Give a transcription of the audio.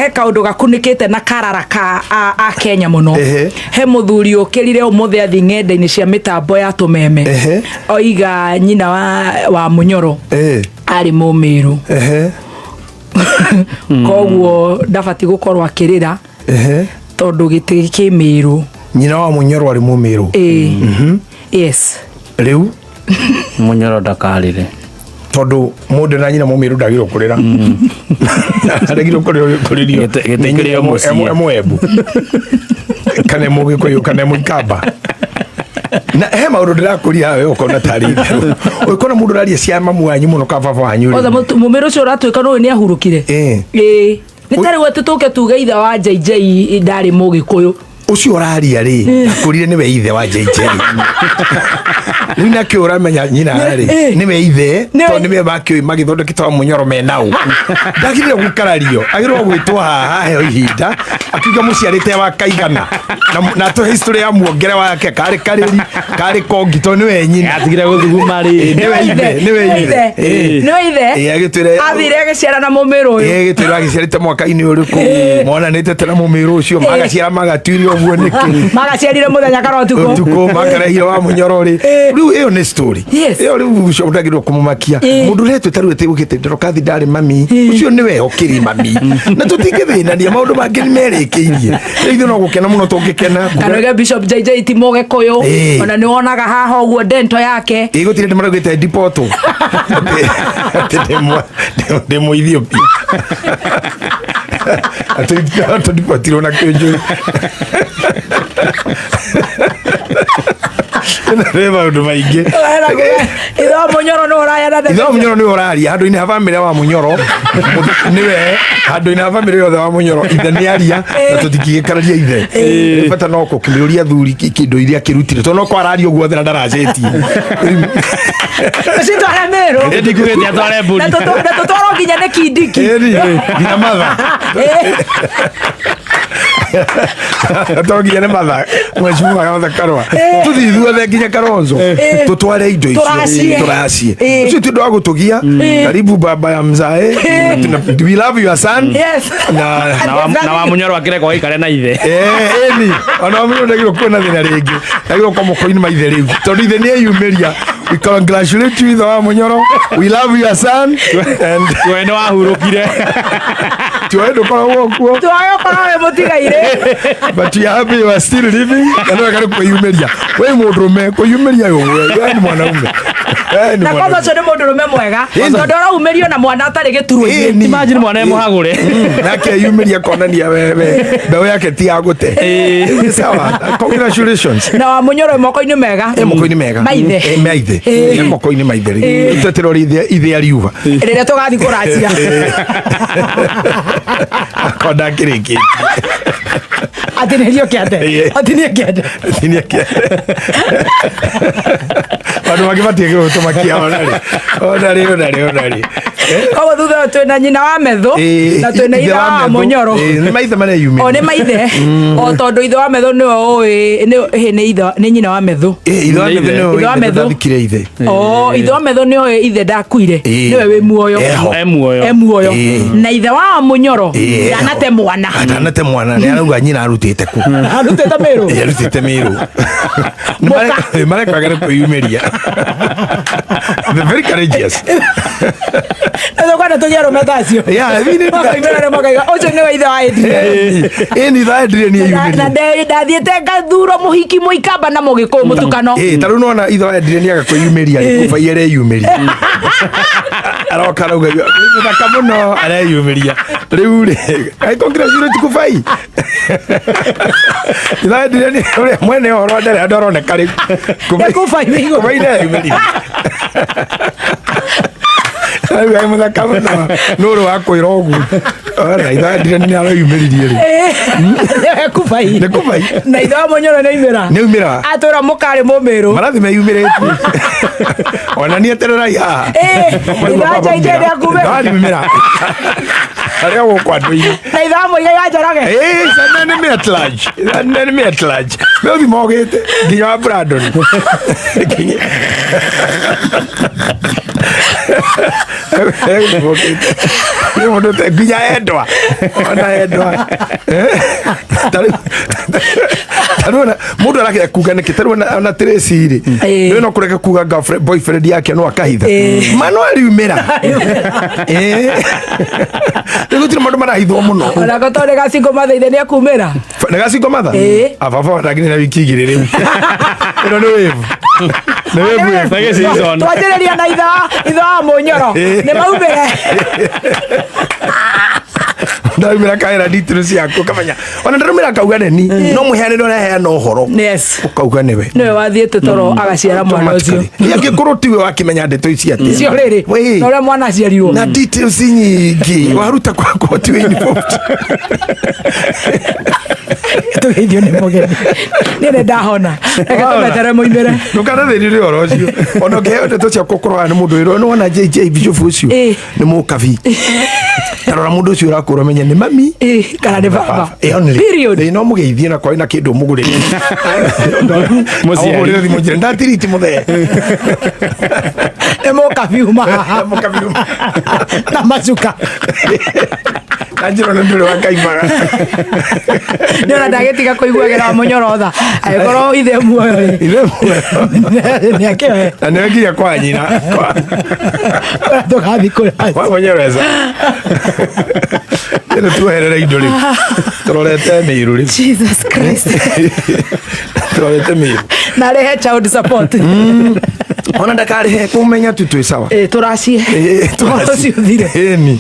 He kaũndũ gakunĩkĩte na karara ka a Kenya mũno. He mũthuri ũkĩrire ũmũthĩ athi ng'enda-inĩ cia mĩtambo ya tũmeme. Oiga nyina wa Mũnyoro arĩ Mũmĩrũ. Koguo ndabati gũkorwo akĩrĩra tondũ gĩtĩ kĩ Mĩrũ. Nyina wa Mũnyoro arĩ Mũmĩrũ. Ĩĩ. Yes. Rĩu Mũnyoro ndakarĩre. Tondũ mũndũ na nyina Mũmĩrũ ndagĩrĩirwo kũrĩra. Ndagĩrĩirwo kũrĩrio. Gĩtĩ kĩrĩ o mũciĩ. Mũembu. Kana Mũgĩkũyũ kana Mũikamba. Na he maũndũ ndĩrakũria we ũkona tarĩ itherũ. Ũkona mũndũ ũraria cia mamu wanyu mũno ka baba wanyu rĩ. Othe Mũmĩrũ ũcio ũratuĩka nũĩ nĩ ahurũkire. Ĩĩ. Nĩ tarĩ atĩ tũke tuge ithe wa JJ ndarĩ Mũgĩkũyũ. Ũcio ũraria rĩ, akũrire nĩwe ithe wa JJ. Rĩu nakĩo ũramenya nyina rĩ, nĩwe ithe, tondũ nĩwe makĩũĩ magĩthondekete wa Mũnyoro menau. Ndagĩrĩire gũkarario, agĩrĩirwo gwĩtwo haha aheo ihinda, akiuga mũciarĩte wa kaigana. Na atũhe history ya muongere wake, karĩ karĩri, karĩ kongi, tondũ nĩwe nyina. Atigire gũthuguma rĩ. Nĩwe ithe, nĩwe ithe. Nĩwe ithe. Agĩtwĩre Athire agĩciara na Mũmĩrũ ũyũ. Gĩtwĩra agĩciarĩte mwaka-inĩ ũrĩkũ, monanĩte tena Mũmĩrũ ũcio, magaciara magatuire ũguo nĩkĩ. Magaciarire mũthenya kana ũtukũ. Ũtukũ makarehire wa Mũnyoro rĩ. Rĩu ĩyo nĩ story. Ĩyo rĩu ũcio ndagĩrĩirwo kũmũmakia. Mũndũ ũretwo ta rĩu atĩ ũkĩte Ndorokathi ndarĩ mami, ũcio nĩwe ũkĩrĩ mami. Na tũtingĩthĩnania maũndũ mangĩ nĩ merĩkĩirie. Rĩu ithuĩ no gũkena mũno tũngĩkena. Kana uge Bishop JJ ti Mũgĩkũyũ. Ona nĩ wonaga haha ũguo dento yake. Ĩĩ gũtirĩ ndĩ maraugĩte ndipotwo. Atĩ ndĩ Mũethiopia. Atĩ tũndipotirwo na kĩnjũĩ. Nĩ maũndũ maingĩ. Ithe wa Mũnyoro nĩ ũraya na Ithe wa Mũnyoro nĩwe ũraria handũ-inĩ ha bamĩrĩ wa Mũnyoro, nĩwe handũ-inĩ ha bamĩrĩ yothe wa Mũnyoro, ithe nĩ aria na tũtingĩgĩkararia ithe. Nĩ bata no kũkĩmĩũria thuri kĩndũ iria akĩrutire, tondũ no kwararia ũguo othe na ndaracetie. Citware Mĩrũ. Ndikugĩte atware mbũri. Na tũtwarwo nginya nĩ Kindiki. Nginya matha. To nginya nĩ matha mheshimiwa Martha Karua, tũthiĩ ithuothe nginya Kalonzo tũtware indo icio. Tũracie. Tũracie. Ũcio ti ũndũ wa gũtũgia. Karibu baba ya mzae. We love your son. Yes. Na Na wa Mũnyoro akĩrekwo aikare na ithe. Ĩni ona wa Mũnyoro ndagĩrĩirwo kuona thĩna rĩngĩ, ndagĩrĩirwo kwa moko-inĩ ma ithe rĩu tondũ ithe nĩ eyumĩria. We congratulate you, ithe wa Mũnyoro. We love your son and We nĩ wahurũkire. Tuoe ndũkoragwo kuo. Tuoe ũkorwo wĩ mũtigairĩ. But you are happy you are still living. Na nĩwega nĩ kwĩyumĩria we mũndũrũme, kwĩyumĩria ũguo we ni mwanaume. We ni Na kwanza mwanaume. ũcio nĩ mũndũrũme mwega tondũ araumĩrio na mwana atarĩ gĩturwa-inĩ. Ĩni. Imagine mwana e mũhagũre. Nake eyumĩria konania we mbeũ yake ti ya gũte. Nĩ sawa, congratulations. Na wa Mũnyoro wĩ moko-inĩ mega. E moko-inĩ mega. Maithe. E, maithe. E moko-inĩ maithe rĩu tweterwo ithe ariuga. Rĩrĩa tũgathiĩ kũracia. Akorwo ndakĩrĩkĩtie. Atinĩrio kĩande. Atinie kĩande. Atinie kĩande. Andũ mangĩ matiagĩrĩirwo gũtũmakia ona rĩ, ona rĩ, ona rĩ, ona rĩ. Koguo thutha ũyũ twĩna nyina wa Methu na twĩna ithe wa Mũnyoro. Nĩ maithe mareyumĩria. O nĩ maithe. O tondũ ithe wa Methu nĩwe ũĩ nĩ ithe nĩ nyina wa Methu. Ithe wa Methu nĩwe Ithe wa ithe Methu. ndathikire ithe. O ithe wa Methu nĩoĩ ithe ndakuire. Nĩwe wĩ muoyo. Eho. E muoyo. E muoyo. Na ithe wa Mũnyoro ndanate mwana. Ndanate mwana, nĩ arauga nyina arutĩte kũ? Arutĩte Mĩrũ. Arutĩte Mĩrũ. Marekaga nĩ kwĩyumĩria. They're very courageous. Kwenda tũgĩe arũme ta acio. Yeah, I mean, Makoimĩra nĩ makaiga ũcio nĩwe ithe wa Adrian. Ĩni ithe wa Adrian nĩ Na eyumĩria. ndathiĩte ngathuro mũhiki mũikamba na mũgĩkũyũ mũtukano. Ta rĩu nĩwona ithe wa Adrian nĩaga kwĩyumĩria rĩ, kũbai areyumĩria. Aroka arauga nĩ mũthaka mũno areyumĩria. Rĩu rĩ, I congratulate kũbai. Ithe wa Adrian ũrĩa mwene ũhoro ndarĩ handũ aroneka rĩu. Nĩ kũbai wĩ igũrũ. Kũbai ndeyumĩria. Rĩu ai mũthaka mũno nĩ ũrĩ wa kwĩra ũguo. Ona ithe wa Adrian nĩ areyumĩririe rĩu. Nĩwe kũbai. Nĩ kũbai. Na ithe wa Mũnyoro nĩ aumĩra. Nĩ aumĩra. Atwĩra mũkarĩ mũmĩrũ. Marathi meyumĩrĩtie. Ona niĩ etererai haha. Ithe wa JJ nĩ akumĩra. Ndariumĩra. Arĩa gũkũ andũ-inĩ. Na ithe wa Mũigai wa Njoroge. Sana nĩ me at large. Sana nĩ me at large. Meũthi mogĩte nginya wa Brandon. Nginya. Nĩ mũndũ nginya endwa ona endwa. Tarĩu ona mũndũ arakĩra kuga nĩkĩ, tarĩu ona Tracy rĩ, nĩ no kũreka kuga boyfriend yake no akahitha ma no ariumĩra. Rĩu gũtirĩ maũndũ marahithwo mũno. Onako tondũ nĩ gacingo mathaithe nĩ akumĩra. Nĩ gacingo matha. Ababa ndagire na wiki 2 rĩu ĩno nĩ wave, nĩ wave wave. Na gĩ season. Twanjĩrĩria na itha wa mũnyoro nĩ maumĩre. Ndarumĩra kahera details ciaku ũkamenya ona ndarumĩra akauga nĩ ni no mũheanĩre ũraheana ũhoro, ũkauga nĩwe. Nĩwe wathiĩte toro agaciara mwana ũcio. Angĩkorwo tiwe wakĩmenya ndeto ici atĩa? Cio rĩrĩ na ũrĩa mwana aciarirwo. Na details nyingĩ waruta kwakwa tiwe involved. Tũgeithio nĩ mũgeni nĩ nĩ ndahona, reke tũmetere mũimĩre. Ndũkanathĩnirie ũhoro ũcio, ona ũngĩheo ndeto ciakwa ũkũrora nĩ mũndũ wĩrwo nĩ wona JJ Bishop ũcio nĩ mũkabi, tarora mũndũ ũcio ũrakũra menye nĩ mami kana nĩ baba. Only. Period. No mũgeithie na kwarĩ na kĩndũ mũgũrĩre. Mũciari. Ahũrĩre thimũ njĩre ndatiriti mũthee. Nĩ mũkabi uma haha. Mũkabi uma. Na macuka. Na njĩra ona ndũrĩ wa kaimaga. Nĩ ona ndagĩtiga kũiguagĩra wa mũnyoro tha angĩkorwo ithe muoyo rĩ. Ithe muoyo. Nĩ akĩoe. Na nĩwe nginya kwa nyina tũgathiĩ kũrĩa. Kwa mwenyewe ĩno tuoherere indo rĩu tũrorete mĩirũ rĩu. Jesus Christ. Tũrorete mĩirũ. Na rehe child support. Ona ndakarĩhe kũmenya tu twĩ sawa. Tũracie. Tũracie. Ũhoro ũcio ũthire. Ĩni.